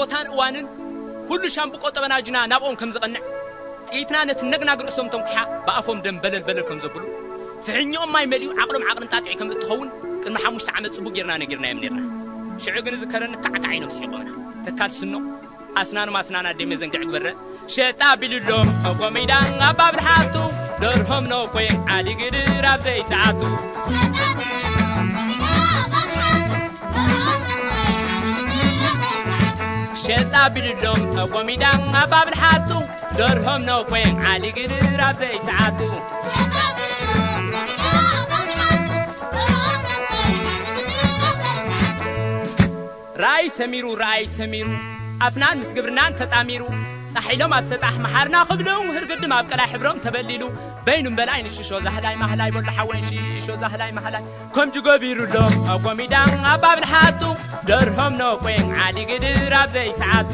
ቦታን እዋንን ኩሉ ሻምብቆ ጠበናጅና ናብኦም ከም ዝቐንዕ፣ ጥይትና ነቲ ነግናግ ርእሶም ተንኩሓ ብኣፎም ደም በለል በለል ከም ዘብሉ፣ ፍሕኛኦም ማይ መሊኡ ዓቕሎም ዓቕርን ጣጥዒ ከም እትኸውን ቅድሚ ሓሙሽተ ዓመት ጽቡቕ ጌርና ነጊርናዮም ኔርና። ሽዑ ግን ዝከረኒ ካዕካዕ ኢሎም ስሒቖምና። ተካል ስኖ ኣስናኑ ኣስናን ኣደ መዘንግዕ ግበረ። ሸጣ ቢልሎም ኣጎሚዳ ኣብ ኣብልሓቱ፣ ደርሆም ነቆይ ዓዲ ግድር ኣብ ዘይሰዓቱ። ሸጣ ቢልሎም ኣጎሚዳ ኣብ ኣብልሓቱ፣ ደርሆም ነቆይ ዓዲ ግድር ኣብ ዘይሰዓቱ። ራእይ ሰሚሩ፣ ራእይ ሰሚሩ፣ ኣፍናን ምስ ግብርናን ተጣሚሩ፣ ጻሒሎም ኣብ ሰጣሕ መሓርና ክብሉ፣ ህርግድም ኣብ ቀላይ ሕብሮም ተበሊሉ፣ በይኑ እምበላይ ንሽሾ ዛህላይ ማህላይ፣ በሎ ሓወን ሽሾ ዛህላይ ማህላይ፣ ከምዚ ገቢሩሎም ኣጎሚዳ ኣብ ኣብልሓቱ፣ ደርሆም ነቆይ ዓዲ ግድር ኣብ ዘይሰዓቱ።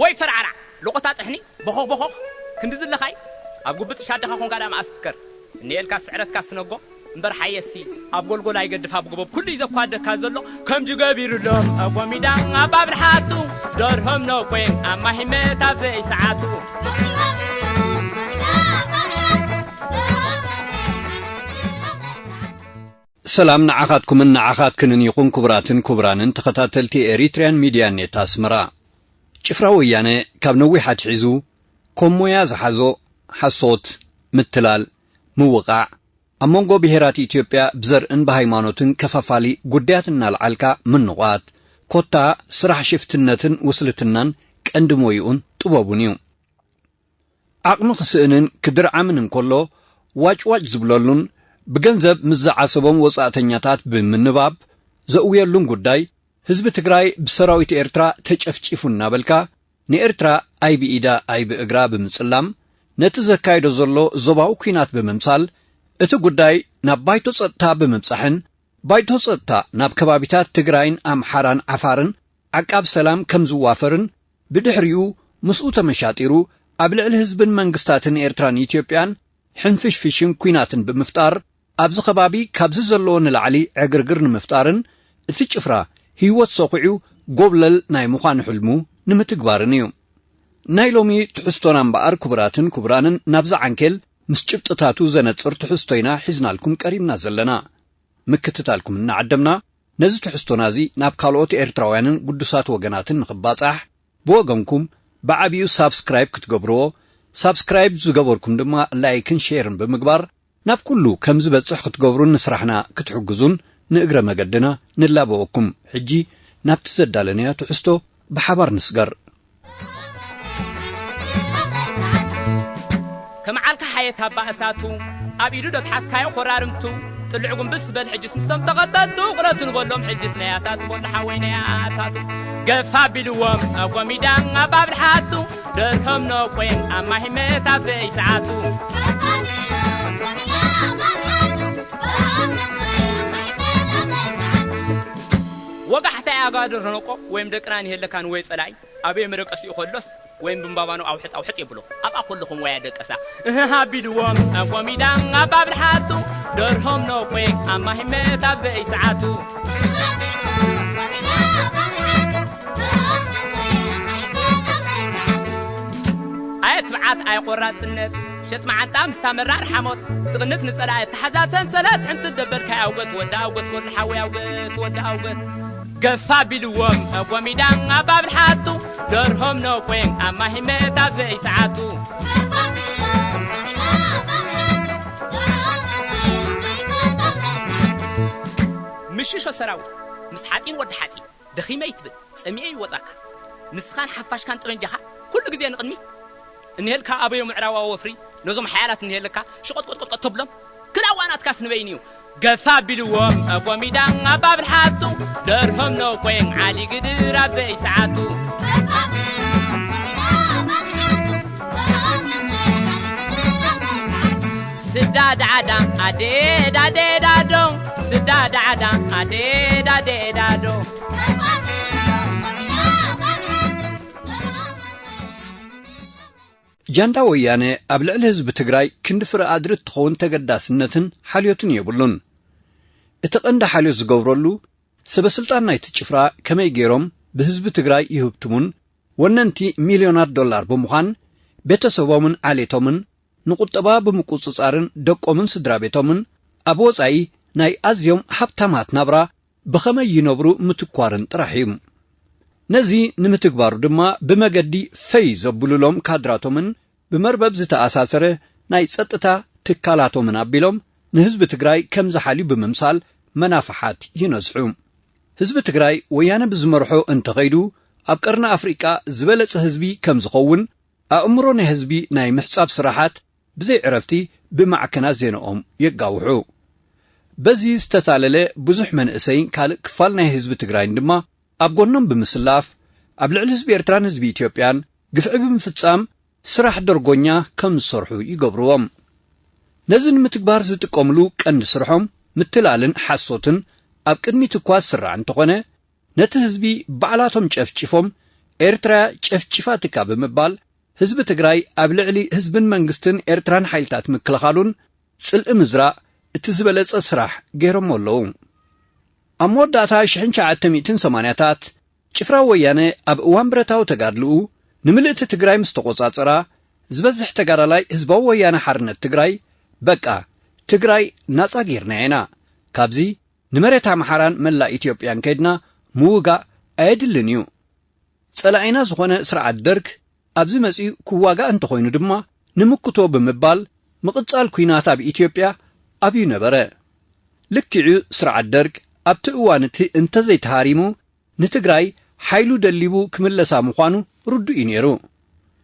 ወይ ፈርዓራ፣ ሎቆታ ጥሕኒ፣ ቦኾኽ ቦኾኽ፣ ክንዲ ዝለኻይ፣ ኣብ ጉብጥ ሻደኻ ኾንካ ደኣ መኣስ ፍከር። እኒኤልካ ስዕረትካ ስነጎ፣ እምበር ሓየሲ፣ ኣብ ጎልጎል ኣይገድፍ ኣብ ጎቦ፣ ኩሉ እዩ ዘኳደካ ዘሎ፣ ከምዚ ገቢሩሎም ኣጎሚዳ ኣብ ኣብልሓቱ፣ ደርሆም ነቆይ ኣብ ማሂመት ኣብ ዘይሰዓቱ። ሰላም ንዓኻትኩምን ንዓኻትክንን ይኹን፣ ክቡራትን ክቡራንን ተኸታተልቲ ኤሪትሪያን ሚድያ ኔት ኣስመራ። ጭፍራ ወያነ ካብ ነዊሕ ኣትሒዙ ከም ሞያ ዝሓዞ ሓሶት፣ ምትላል፣ ምውቓዕ፣ ኣብ መንጎ ብሄራት ኢትዮጵያ ብዘርእን ብሃይማኖትን ከፋፋሊ ጉዳያት እናልዓልካ ምንቋት፣ ኮታ ስራሕ ሽፍትነትን ውስልትናን ቀንዲ ሞይኡን ጥበቡን እዩ። ዓቕሚ ክስእንን ክድርዓምን እንከሎ፣ ዋጭዋጭ ዝብለሉን ብገንዘብ ምስ ዝዓሰቦም ወጻእተኛታት ብምንባብ ዘእውየሉን ጉዳይ፣ ህዝቢ ትግራይ ብሰራዊት ኤርትራ ተጨፍጪፉ እናበልካ፣ ንኤርትራ ኣይ ብኢዳ ኣይ ብእግራ ብምጽላም፣ ነቲ ዘካይዶ ዘሎ ዞባዊ ኲናት ብምምሳል፣ እቲ ጉዳይ ናብ ባይቶ ጸጥታ ብምብጻሕን፣ ባይቶ ጸጥታ ናብ ከባቢታት ትግራይን ኣምሓራን ዓፋርን ዓቃብ ሰላም ከም ዝዋፈርን፣ ብድሕሪኡ ምስኡ ተመሻጢሩ ኣብ ልዕሊ ህዝብን መንግስታትን ኤርትራን ኢትዮጵያን ሕንፍሽፍሽን ኲናትን ብምፍጣር፣ ኣብዚ ከባቢ ካብዚ ዘለዎ ንላዕሊ ዕግርግር ንምፍጣርን፣ እቲ ጭፍራ ህይወት ሰኹዑ ጎብለል ናይ ምዃን ሕልሙ ንምትግባርን እዩ። ናይ ሎሚ ትሕዝቶና እምበኣር፣ ክቡራትን ክቡራንን፣ ናብዚ ዓንኬል ምስ ጭብጥታቱ ዘነጽር ትሕዝቶ ኢና ሒዝናልኩም ቀሪብና ዘለና። ምክትታልኩም እናዓደምና፣ ነዚ ትሕዝቶና እዚ ናብ ካልኦት ኤርትራውያንን ግዱሳት ወገናትን ንኽባጻሕ፣ ብወገንኩም ብዓቢኡ ሳብስክራይብ ክትገብርዎ፣ ሳብስክራይብ ዝገበርኩም ድማ ላይክን ሼርን ብምግባር፣ ናብ ኩሉ ከም ዝበጽሕ ክትገብሩን ንስራሕና ክትሕግዙን ንእግረ መገድና ንላበወኩም። ሕጂ ናብቲ ዘዳለናዮ ትሕዝቶ ብሓባር ንስገር። ከም ዓልካ ሓየት ኣባ እሳቱ፣ ኣብ ኢዱ ዶ ተሓዝካዮ ኮራርምቱ፣ ጥልዕ ጉንብስ በል ሕጅስ ምስቶም ተቐተልቱ፣ ቁረቱ ንበሎም ሕጅስ ናይ ኣታቱ፣ በሎ ሓወይ ናይ ኣታቱ። ገፋ ቢልዎም ኣጎሚዳ ኣብ ኣብልሓቱ፣ ደርሆም ነቆይ ኣብ ማሂመት ኣብ ዘይሰዓቱ። ወጋሕታ ኣጋ ደርሆ ነቆ ወይም ደቅና ንሄለካ ንወይ ጸላኢ ኣበይ መደቀሲኡ ከሎስ ወይም ብምባባኑ ኣውሕጥ ኣውሕጥ የብሎ። ኣብኣ ከለኹም ወያ ደቀሳ። እህ ኣቢልዎም ኣጎሚዳ ኣብ ኣብልሓቱ፣ ደርሆም ነቆይ ኣብ ማሂመት ኣብ ዘይሰዓቱ። ኣየ ትብዓት ኣየ ቆራጽነት፣ ሸጥ መዓንጣ ምስታ መራር ሓሞት፣ ትቕንት ንጸላኢ እተሓዛ ሰንሰለት፣ ሕንቲ ደበርካይ ኣውገት ወዲ ኣውገት ወዲ ሓወይ ኣውገት ወዲ ኣውገት። ገፋ ቢልዎም ኣጎሚዳ ኣብ ኣብልሓቱ፣ ደርሆም ነቆይ ኣብ ማሂመት ኣብ ዘይሰዓቱ። ምሽሾ ሰራዊት ምስ ሓጺን ወዲ ሓጺን ደኺመ ይትብል፣ ጸሚኤ ይወጻካ። ንስኻን ሓፋሽካን ጠበንጃኻ ኩሉ ግዜ ንቕድሚት። እንሄልካ ኣበዮ ምዕራባዊ ወፍሪ ነዞም ሓያላት እንሄለካ ሽቆጥቆጥቆጥ ተብሎም። ክላእ ዋናትካስ ንበይን እዩ። ገፋ ቢልዎም ኣጎሚዳ ኣብ ኣብልሓቱ፣ ደርሆም ነቆይ ዓሊ ግድር ኣብ ዘይሰዓቱ። ስዳ ዳዕዳ ኣዴ ዳዴ ዳዶ፣ ስዳ ዳዕዳ ኣዴ ዳዴ ዳዶ። ጃንዳ ወያነ ኣብ ልዕሊ ህዝቢ ትግራይ ክንዲ ፍረ ኣድሪ እትኸውን ተገዳስነትን ሓልዮትን የብሉን። እቲ ቀንዲ ሓልዮት ዝገብረሉ፣ ሰበ ስልጣን ናይቲ ጭፍራ ከመይ ገይሮም ብህዝቢ ትግራይ ይህብትሙን፣ ወነንቲ ሚልዮናት ዶላር ብምዃን፣ ቤተሰቦምን ዓሌቶምን ንቁጠባ ብምቁጽጻርን ደቆምን ስድራ ቤቶምን ኣብ ወጻኢ ናይ ኣዝዮም ሃብታማት ናብራ ብኸመይ ይነብሩ ምትኳርን ጥራሕ እዩ። ነዚ ንምትግባሩ ድማ ብመገዲ ፈይ ዘብሉሎም ካድራቶምን ብመርበብ ዝተኣሳሰረ ናይ ጸጥታ ትካላቶምን ኣቢሎም ንህዝቢ ትግራይ ከም ዝሓልዩ ብምምሳል መናፍሓት ይነዝሑ። ህዝቢ ትግራይ ወያነ ብዝመርሖ እንተኸይዱ ኣብ ቀርኒ ኣፍሪቃ ዝበለጸ ህዝቢ ከም ዝኸውን ኣእምሮ ናይ ህዝቢ ናይ ምሕጻብ ስራሓት ብዘይ ዕረፍቲ ብማዕከናት ዜናኦም የጋውሑ። በዚ ዝተታለለ ብዙሕ መንእሰይን ካልእ ክፋል ናይ ህዝቢ ትግራይን ድማ ኣብ ጎኖም ብምስላፍ ኣብ ልዕሊ ህዝቢ ኤርትራን ህዝቢ ኢትዮጵያን ግፍዒ ብምፍጻም ስራሕ ደርጎኛ ከም ዝሰርሑ ይገብርዎም። ነዚ ንምትግባር ዝጥቀምሉ ቀንዲ ስርሖም ምትላልን ሓሶትን ኣብ ቅድሚት እኳ ዝስራዕ እንተኾነ፣ ነቲ ህዝቢ ባዕላቶም ጨፍጭፎም ኤርትራ ጨፍጭፋትካ ብምባል ህዝቢ ትግራይ ኣብ ልዕሊ ህዝብን መንግስትን ኤርትራን ሓይልታት ምክልኻሉን ጽልኢ ምዝራእ እቲ ዝበለጸ ስራሕ ገይሮሞ ኣለዉ። ኣብ መወዳእታ ሽሕን ትሽዓተ ሚእትን ሰማንያታት ጭፍራ ወያነ ኣብ እዋን ብረታዊ ተጋድልኡ ንምልእቲ ትግራይ ምስ ተቖጻጸራ ዝበዝሕ ተጋዳላይ ህዝባዊ ወያነ ሓርነት ትግራይ በቃ ትግራይ ናጻ ጌርና ኢና፣ ካብዚ ንመሬት ኣምሓራን መላእ ኢትዮጵያን ከይድና ምውጋእ ኣየድልን እዩ። ጸላኢና ዝኾነ ስርዓት ደርግ ኣብዚ መጺኡ ክዋጋእ እንተኾይኑ ድማ ንምክቶ ብምባል ምቕጻል ኲናት ኣብ ኢትዮጵያ ኣብዩ ነበረ። ልክዑ ስርዓት ደርግ ኣብቲ እዋን እቲ እንተዘይተሃሪሙ ንትግራይ ሓይሉ ደሊቡ ክምለሳ ምዃኑ ርዱእ እዩ ነይሩ።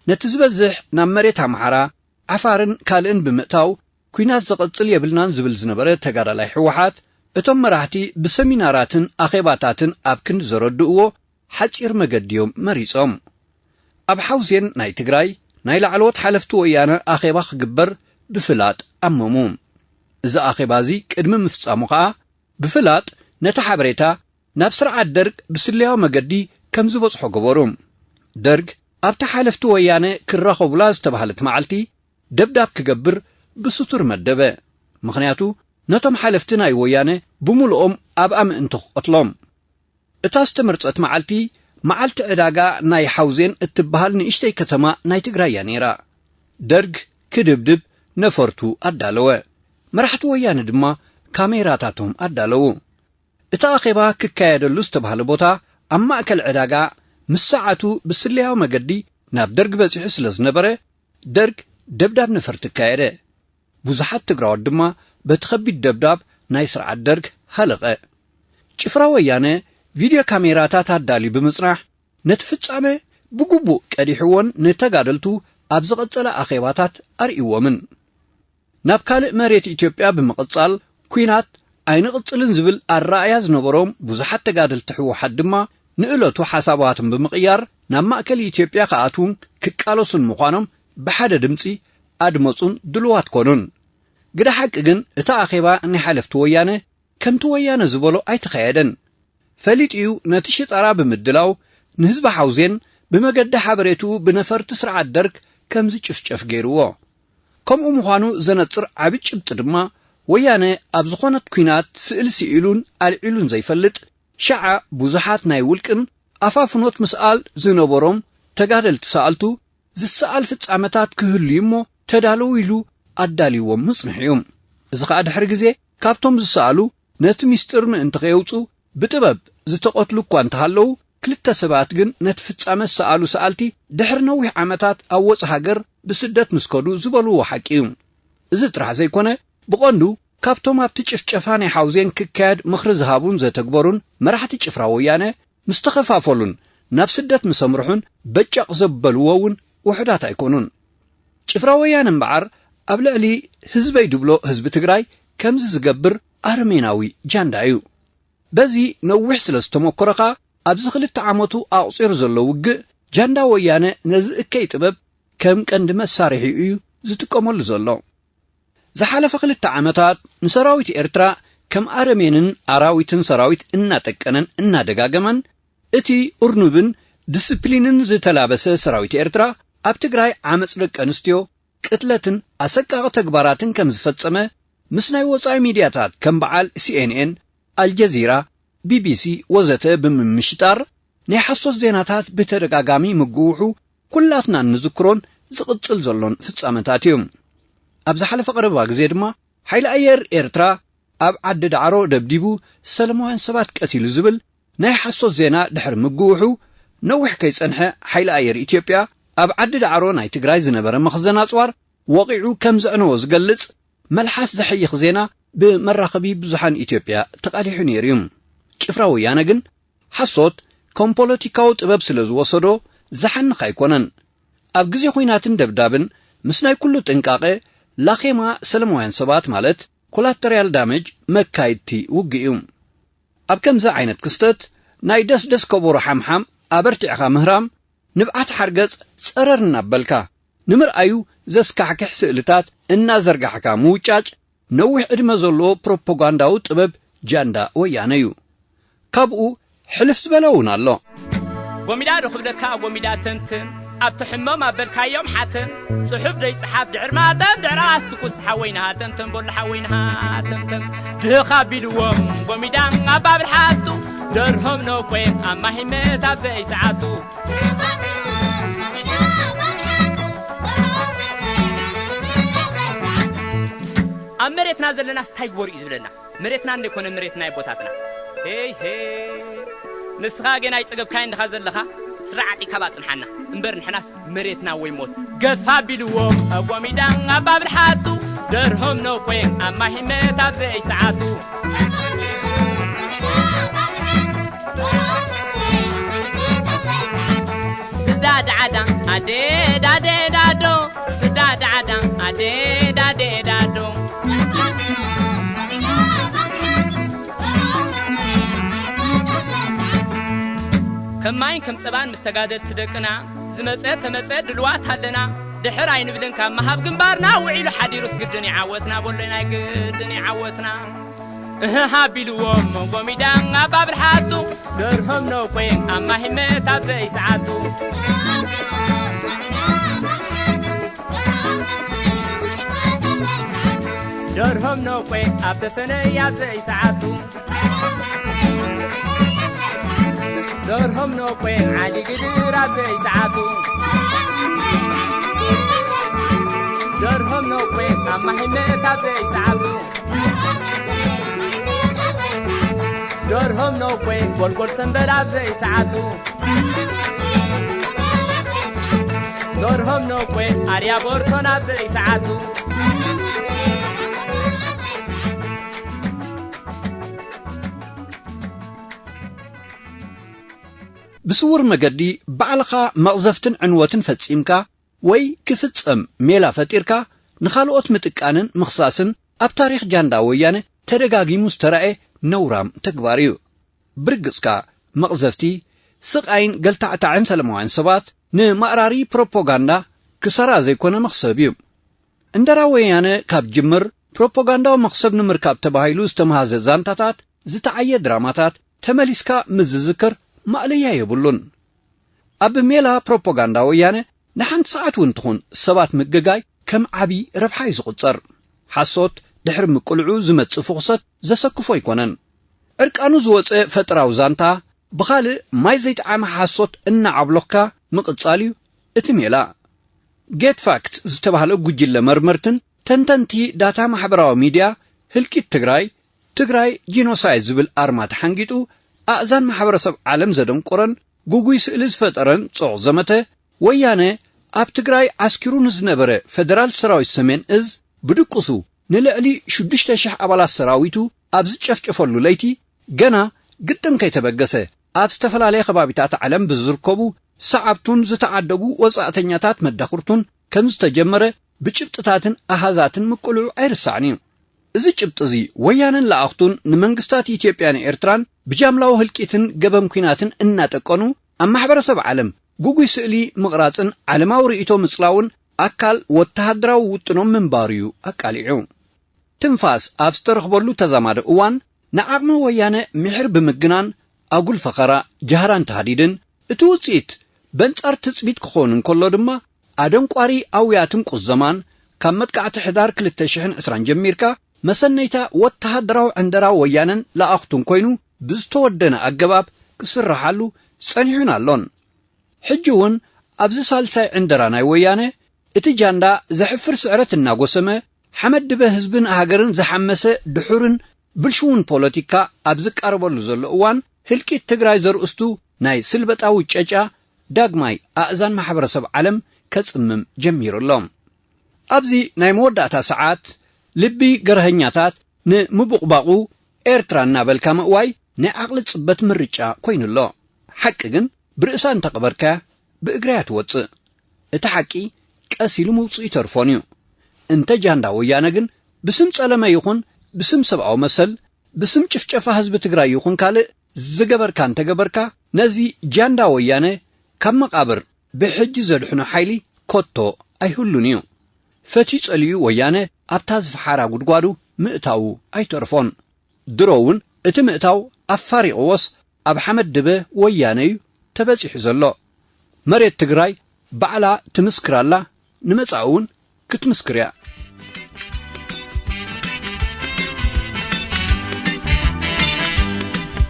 ነቲ ዝበዝሕ ናብ መሬት ኣምሓራ፣ ዓፋርን ካልእን ብምእታው ኲናት ዘቐጽል የብልናን ዝብል ዝነበረ ተጋዳላይ ህወሓት፣ እቶም መራሕቲ ብሰሚናራትን ኣኼባታትን ኣብ ክንዲ ዘረድእዎ ሓጺር መገዲ እዮም መሪጾም። ኣብ ሓውዜን ናይ ትግራይ ናይ ላዕለዎት ሓለፍቲ ወያነ ኣኼባ ክግበር ብፍላጥ ኣመሙ። እዚ ኣኼባ እዚ ቅድሚ ምፍጻሙ ኸኣ ብፍላጥ ነቲ ሓበሬታ ናብ ስርዓት ደርግ ብስለያዊ መገዲ ከም ዝበጽሖ ገበሩ። ደርግ ኣብቲ ሓለፍቲ ወያነ ክራኸቡላ ዝተባህለት መዓልቲ ደብዳብ ክገብር ብስቱር መደበ። ምኽንያቱ ነቶም ሓለፍቲ ናይ ወያነ ብምሉኦም ኣብኣ ምእንቲ ክቐትሎም። እታ ዝተመርጸት መዓልቲ፣ መዓልቲ ዕዳጋ ናይ ሓውዜን እትበሃል ንእሽተይ ከተማ ናይ ትግራይ እያ ነይራ። ደርግ ክድብድብ ነፈርቱ ኣዳለወ። መራሕቲ ወያነ ድማ ካሜራታቶም ኣዳለዉ። እቲ ኣኼባ ክካየደሉ ዝተባህለ ቦታ ኣብ ማእከል ዕዳጋ ምስ ሰዓቱ ብስለያዊ መገዲ ናብ ደርግ በጺሑ ስለ ዝነበረ፣ ደርግ ደብዳብ ነፈርቲ ኣካየደ። ብዙሓት ትግራዎት ድማ በቲ ከቢድ ደብዳብ ናይ ስርዓት ደርግ ሃለቐ። ጭፍራ ወያነ ቪድዮ ካሜራታት ኣዳልዩ ብምጽናሕ፣ ነቲ ፍጻመ ብግቡእ ቀዲሕዎን ንተጋደልቱ ኣብ ዝቐጸለ ኣኼባታት ኣርእይዎምን። ናብ ካልእ መሬት ኢትዮጵያ ብምቕጻል፣ ኲናት ኣይንቕጽልን ዝብል ኣረኣእያ ዝነበሮም ብዙሓት ተጋደልቲ ህወሓት ድማ፣ ንእለቱ ሓሳባቶም ብምቕያር፣ ናብ ማእከል ኢትዮጵያ ክኣትዉን ክቃለሱን ምዃኖም ብሓደ ድምጺ ኣድመጹን ድሉዋት ኮኑን። ግደ ሓቂ ግን፣ እቲ ኣኼባ ናይ ሓለፍቲ ወያነ ከምቲ ወያነ ዝበሎ ኣይተኻየደን። ፈሊጡ'ዩ ነቲ ሽጣራ ብምድላው ንህዝቢ ሓውዜን ብመገዲ ሓበሬትኡ ብነፈርቲ ስርዓት ደርግ ከም ዝጭፍጨፍ ገይርዎ። ከምኡ ምዃኑ ዘነጽር ዓቢ ጭብጢ ድማ፣ ወያነ ኣብ ዝኾነት ኲናት ስእሊ ስኢሉን ኣልዒሉን ዘይፈልጥ፣ ሸዓ ብዙሓት ናይ ውልቅን ኣፋፍኖት ምስኣል ዝነበሮም ተጋደልቲ ሰኣልቱ ዝሰኣል ፍጻመታት ክህሉ እዩ እሞ ተዳለዉ ኢሉ ኣዳልይዎም ምጽንሑ እዩ። እዚ ኸኣ ድሕሪ ግዜ ካብቶም ዝሰኣሉ ነቲ ሚስጥር ምእንቲ ከየውጹ ብጥበብ ዝተቐትሉ እኳ እንተሃለዉ፣ ክልተ ሰባት ግን ነቲ ፍጻመ ዝሰኣሉ ሰኣልቲ ድሕሪ ነዊሕ ዓመታት ኣብ ወጻኢ ሃገር ብስደት ምስ ከዱ ዝበልዎ ሓቂ እዩ። እዚ ጥራሕ ዘይኮነ፣ ብቐንዱ ካብቶም ኣብቲ ጭፍጨፋ ናይ ሓውዜን ክካየድ ምኽሪ ዝሃቡን ዘተግበሩን መራሕቲ ጭፍራ ወያነ ምስ ተኸፋፈሉን ናብ ስደት ምስ ኣምርሑን በጫቕ ዘበልዎ እውን ውሑዳት ኣይኮኑን። ጭፍራ ወያነ እምበዓር ኣብ ልዕሊ ህዝበይ ድብሎ ህዝቢ ትግራይ ከምዚ ዝገብር ኣረሜናዊ ጃንዳ እዩ። በዚ ነዊሕ ስለ ዝተመኮረ ኸኣ ኣብዚ ክልተ ዓመቱ ኣቑጺሩ ዘሎ ውግእ ጃንዳ ወያነ ነዚ እከይ ጥበብ ከም ቀንዲ መሳርሒኡ እዩ ዝጥቀመሉ ዘሎ። ዝሓለፈ ክልተ ዓመታት ንሰራዊት ኤርትራ ከም ኣረሜንን ኣራዊትን ሰራዊት እናጠቀነን እናደጋገመን፣ እቲ እርኑብን ዲስፕሊንን ዝተላበሰ ሰራዊት ኤርትራ ኣብ ትግራይ ዓመፅ ደቂ ኣንስትዮ፣ ቅትለትን ኣሰቃቂ ተግባራትን ከም ዝፈጸመ ምስ ናይ ወጻኢ ሚድያታት ከም በዓል ሲ ኤን ኤን፣ ኣልጀዚራ፣ ቢ ቢ ሲ ወዘተ ብምምሽጣር ናይ ሓሶት ዜናታት ብተደጋጋሚ ምግውሑ ኩላትና እንዝክሮን ዝቕጽል ዘሎን ፍጻመታት እዩ። ኣብ ዝሓለፈ ቀረባ ግዜ ድማ ሓይሊ ኣየር ኤርትራ ኣብ ዓዲ ዳዕሮ ደብዲቡ ሰለማውያን ሰባት ቀቲሉ ዝብል ናይ ሓሶት ዜና ድሕሪ ምግውሑ፣ ነዊሕ ከይጸንሐ ሓይሊ ኣየር ኢትዮጵያ ኣብ ዓዲ ዳዕሮ ናይ ትግራይ ዝነበረ መኽዘን ኣጽዋር ወቒዑ ከም ዘዕነዎ ዝገልጽ መልሓስ ዘሕይኽ ዜና ብመራኸቢ ብዙሓን ኢትዮጵያ ተቓሊሑ ነይሩ እዩ። ጭፍራ ወያነ ግን ሓሶት ከም ፖለቲካዊ ጥበብ ስለ ዝወሰዶ ዝሓንኽ ኣይኮነን። ኣብ ግዜ ኲናትን ደብዳብን ምስ ናይ ኩሉ ጥንቃቐ ላኼማ ሰለማውያን ሰባት ማለት ኮላተሪያል ዳመጅ መካይድቲ ውግእ እዩ። ኣብ ከምዚ ዓይነት ክስተት ናይ ደስደስ ከበሮ ሓምሓም ኣበርቲዕኻ ምህራም ንብዓት ሓርገጽ ጸረር እናበልካ ንምርኣዩ ዘስካሕክሕ ስእልታት እናዘርጋሕካ ምውጫጭ ነዊሕ ዕድመ ዘለዎ ፕሮፓጋንዳዊ ጥበብ ጃንዳ ወያነ እዩ። ካብኡ ሕልፍ ዝበለ እውን ኣሎ። ጎሚዳ ዶ ክብለካ ጎሚዳ ተንትን ኣብቲ ሕሞም ኣበልካዮም ሓተን ጽሑፍ ደይጽሓፍ ድሕር ማተም ድሕር ኣስትኩስ ሓወይና ተንተን ቦሎ ሓወይና ተንተን ድኻ ቢልዎም ጎሚዳ ኣባብልሓቱ ደርሆም ነኮየም ኣብ ማሂመት ኣብ ዘይሰዓቱ ኣብ መሬትና ዘለና ስታይ ግበሩ እዩ ዝብለና። መሬትና እንደ ኮነ መሬትና ይቦታትና። ሄይ ሄይ። ንስኻ ገና ይጸገብካይ እንድኻ ዘለኻ ስራዕ ዓጢካ ባጽንሓና። እምበር ንሕናስ መሬትና ወይ ሞት። ገፋ ቢልዎ ኣጎሚዳ ኣባብልሓቱ ደርሆም ነኮየ ኣብ ማሂመት ኣብ ዘይሰዓቱ። ስዳ ዳዓዳ ኣዴ ዳዴ ዳዶ ስዳ ዳዓዳ ኣዴ ዳዴ ዳዶ። ከም ማይን ከም ጸባን ምስ ተጋደልቲ ደቅና ዝመጸ ተመጸ ድልዋት ኣለና። ድሕር ኣይንብልን ካብ መሃብ ግንባርና ውዒሉ ሓዲሩስ ግድን ይዓወትና በሎ ናይ ግድን ይዓወትና። እህ ሃቢልዎም ጎሚዳ ኣባብልሓቱ ደርሆም ነኮየ ኣብ ማሂመት ኣብ ዘይሰዓቱ። ደርሆም ነኮየ ኣብ ተሰነይ ኣብ ዘይሰዓቱ። ደርሆም ነኮየ ዓዲ ግድር ኣብ ዘይሰዓቱ። ደርሆም ነኮየ ኣብ ማሂመት ኣብ ዘይሰዓቱ። ደርሆም ነኮይ ጎልጎል ሰንበል ኣብ ዘይሰዓቱ። ደርሆም ነኮይ ኣርያ ቦርቶን ኣብ ዘይሰዓቱ። ብስውር መገዲ ባዕልኻ መቕዘፍትን ዕንወትን ፈጺምካ ወይ ክፍጸም ሜላ ፈጢርካ ንኻልኦት ምጥቃንን ምኽሳስን ኣብ ታሪኽ ጃንዳ ወያነ ተደጋጊሙ ዝተራእየ ነውራም ተግባር እዩ። ብርግጽካ መቕዘፍቲ፣ ስቓይን ገልታዕታዕን ሰለማውያን ሰባት ንማእራሪ ፕሮፓጋንዳ ክሰራ ዘይኮነ መኽሰብ እዩ። ዕንደራ ወያነ ካብ ጅምር ፕሮፓጋንዳዊ መኽሰብ ንምርካብ ተባሂሉ ዝተመሃዘ ዛንታታት፣ ዝተዓየ ድራማታት ተመሊስካ ምስ ዝዝከር ማእለያ የብሉን። ኣብ ሜላ ፕሮፓጋንዳ ወያነ ንሓንቲ ሰዓት እውን ትኹን ሰባት ምግጋይ ከም ዓቢ ረብሓ እዩ ዝቑጸር። ሓሶት ድሕሪ ምቅልዑ ዝመጽእ ፍኹሰት ዘሰክፎ ኣይኮነን። ዕርቃኑ ዝወጸ ፈጠራዊ ዛንታ ብኻልእ ማይ ዘይጠዓመ ሓሶት እናዓብሎኽካ ምቕጻል እዩ እቲ ሜላ። ጌት ፋክት ዝተባህለ ጉጅለ መርመርትን ተንተንቲ ዳታ ማሕበራዊ ሚድያ ህልቂት ትግራይ፣ ትግራይ ጂኖሳይድ ዝብል ኣርማ ተሓንጊጡ ኣእዛን ማሕበረሰብ ዓለም ዘደንቆረን ጉጉይ ስእሊ ዝፈጠረን ጽዑቕ ዘመተ ወያነ ኣብ ትግራይ ዓስኪሩ ንዝነበረ ፌደራል ሰራዊት ሰሜን እዝ ብድቁሱ ንልዕሊ ሽዱሽተ ሽሕ ኣባላት ሰራዊቱ ኣብ ዝጨፍጨፈሉ ለይቲ ገና ግጥም ከይተበገሰ ኣብ ዝተፈላለየ ከባቢታት ዓለም ብዝርከቡ ሰዓብቱን ዝተዓደጉ ወጻእተኛታት መዳኽርቱን ከም ዝተጀመረ ብጭብጥታትን ኣሃዛትን ምቅልዑ ኣይርሳዕን እዩ። እዚ ጭብጢ እዚ ወያነን ለኣኽቱን ንመንግስታት ኢትዮጵያን ኤርትራን ብጃምላዊ ህልቂትን ገበን ኲናትን እናጠቀኑ ኣብ ማሕበረሰብ ዓለም ጉጉይ ስእሊ ምቕራጽን ዓለማዊ ርእይቶ ምጽላውን ኣካል ወተሃደራዊ ውጥኖም ምንባሩ እዩ ኣቃሊዑ። ትንፋስ ኣብ ዝተረኽበሉ ተዛማዲ እዋን ንዓቕሚ ወያነ ምሒር ብምግናን ኣጉል ፈኸራ ጃህራን ተሃዲድን እቲ ውጽኢት በንጻር ትጽቢት ክኸውን እንከሎ ድማ ኣደንቋሪ ኣውያትን ቁዘማን ካብ መጥቃዕቲ ሕዳር ክልተ ሽሕን ዕስራን ጀሚርካ መሰነይታ ወተሃደራዊ ዕንደራ ወያነን ለኣኽቱን ኮይኑ ብዝተወደነ ኣገባብ ክስርሓሉ ጸኒሑን ኣሎን። ሕጂ እውን ኣብዚ ሳልሳይ ዕንደራ ናይ ወያነ እቲ ጃንዳ ዘሕፍር ስዕረት እናጎሰመ ሓመድ ድበ ህዝብን ሃገርን ዝሓመሰ ድሑርን ብልሽውን ፖለቲካ ኣብ ዝቃረበሉ ዘሎ እዋን ህልቂት ትግራይ ዘርእስቱ ናይ ስልበጣዊ ጨጫ ዳግማይ ኣእዛን ማሕበረሰብ ዓለም ከጽምም ጀሚሩ ኣሎ። ኣብዚ ናይ መወዳእታ ሰዓት ልቢ ገርሀኛታት ንምቡቕባቑ ኤርትራ እናበልካ ምእዋይ ናይ ዓቕሊ ጽበት ምርጫ ኮይኑ ኣሎ። ሓቂ ግን ብርእሳ እንተቐበርካያ ብእግራ እያ ትወጽእ። እቲ ሓቂ ቀስ ኢሉ ምውጽኡ ይተርፎን እዩ። እንተ ጃንዳ ወያነ ግን ብስም ጸለመ ይኹን ብስም ሰብኣዊ መሰል ብስም ጭፍጨፋ ህዝቢ ትግራይ ይኹን ካልእ ዝገበርካ እንተገበርካ ነዚ ጃንዳ ወያነ ካብ መቓብር ብሕጂ ዘድሕኖ ሓይሊ ኮቶ ኣይህሉን እዩ። ፈትዩ ጸሊኡ ወያነ ኣብታ ዝፈሓራ ጉድጓዱ ምእታዉ ኣይተርፎን። ድሮ እውን እቲ ምእታው ኣፋሪቕዎስ ኣብ ሓመድ ድበ ወያነ እዩ ተበጺሑ ዘሎ። መሬት ትግራይ ባዕላ ትምስክር ኣላ፣ ንመጻኢ እውን ክትምስክር እያ።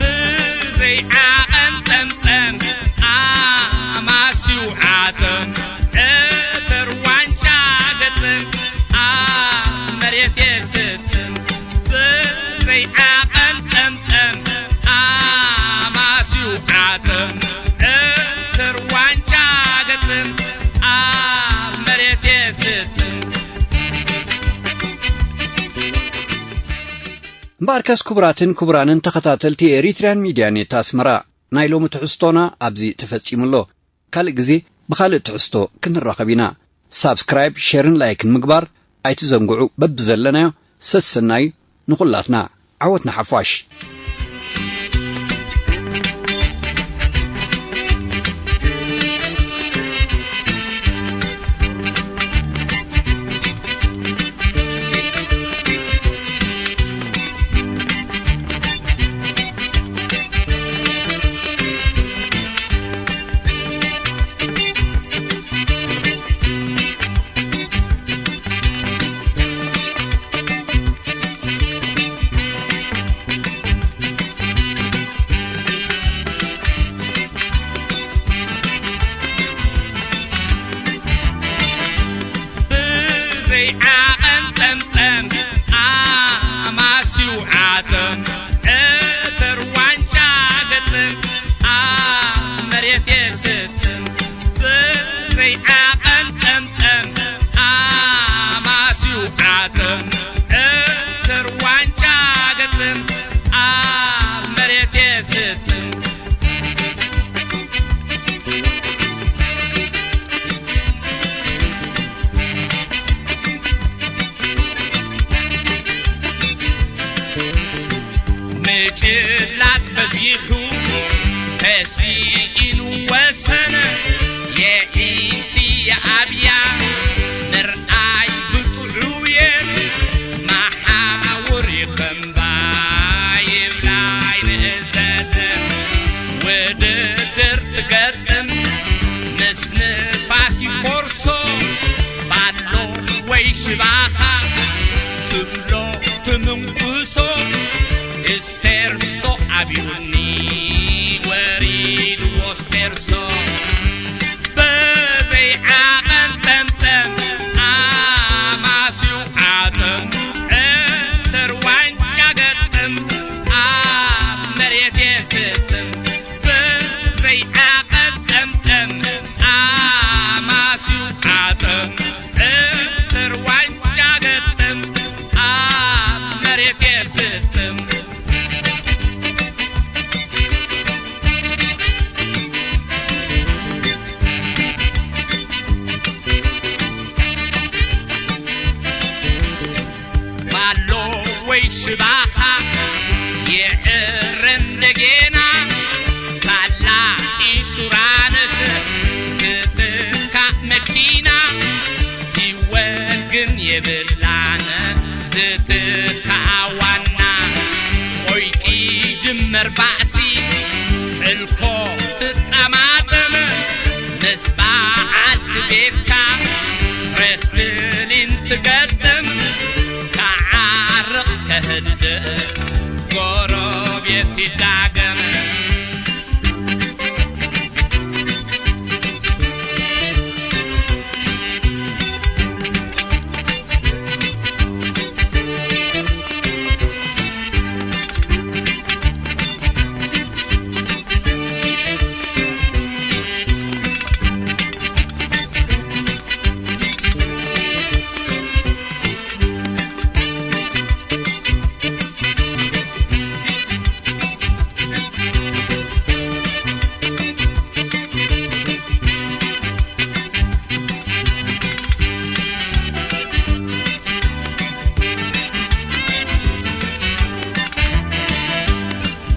ብዘይ ዓቐን ጠምጠም ኣማስዩ ዓተም ዕትር ዋንጫ ገጥም ኣብ መሬት የስጥም። ብዘይ ዓቐን ጠምጠም ኣማስዩ ዓተም ዕትር ዋንጫ ገጥም ኣብ መሬት የስጥም። እምበኣርከስ ክቡራትን ክቡራንን ተኸታተልቲ ኤሪትርያን ሚድያ ኔት ኣስመራ፣ ናይ ሎሚ ትሕዝቶና ኣብዚ ተፈጺሙ ኣሎ። ካልእ ግዜ ብኻልእ ትሕዝቶ ክንራኸብ ኢና። ሳብስክራይብ፣ ሼርን ላይክን ምግባር ኣይትዘንግዑ። በብዘለናዮ ሰሰናዩ ንኹላትና። ዓወት ንሓፋሽ። ብዘይ ዓቐን ጠምጠም ኣማስዩ ዓተም ዕትር ዋንጫ ገጥም ኣብ መሬት የስጥም። ብዘይ ዓቐን ጠምጠም ኣማስዩ ዓተም ዕትር ዋንጫ ገጥም ኣብ መሬት የስጥም። ምጭላጥ በዚሑ ተሲኢኑ ወሰነ። የዒንቲ የኣብያ ምርኣይ ብጥዑየ መሓውር ይኸምባ ይብላ ይንእዘዘ። ውድድር ትገጥም ምስ ንፋስ ይኮርሶ ባሎ ወይ ሽባኻ ትብሎ ትምንቁሶ። ስቴርሶ ኣብዩኒ ወሪድዎ ስቴርሶ። በዘይ ዓቐን ጠምጠም ኣማስዩ ዓጠም ዕትር ዋንጫ ገጥም ኣብ መሬት የስጥም። ብዘይ ዓቐን ጠምጠም ኣማስዩ ዓጠም ዕትር ዋንጫ ገጥም ኣብ መሬት የስጥም። ባሎ ወይ ሽባኻ ይዕረ እንደጌና ሳላ ኢንሹራንስ ክትካእ መኪና። ህይወት ግን የብላን ዝትካኣ ዋና። ቆይቂ ጅመር ባእሲ ሕልኮ ትጠማጠም ምስ በዓልቲ ቤትካ። ገጥም፣ ክዓርቕ ከህድእ፣ ጎረቤት ይዳገም።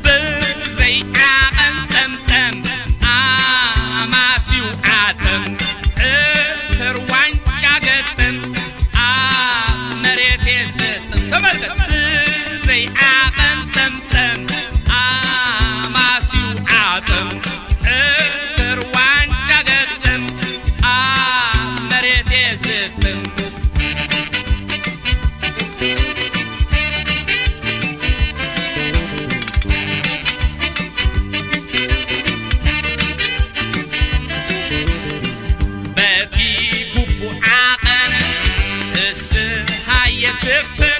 ብዘይ ዓቐን ጠምጠም ኣማስዩ ዓጠም፣ ዕትር ዋንጫ ገጥም፣ ኣብ መሬት የሰጥም። ተመልከት፣ ብዘይ ዓቐን ጠምጠም ኣማስዩ ዓጠም፣ ዕትር ዋንጫ ገጥም፣ ኣብ መሬት የሰጥም። በቲ ግቡእ ዓቐን ፍስሃ የስፍን።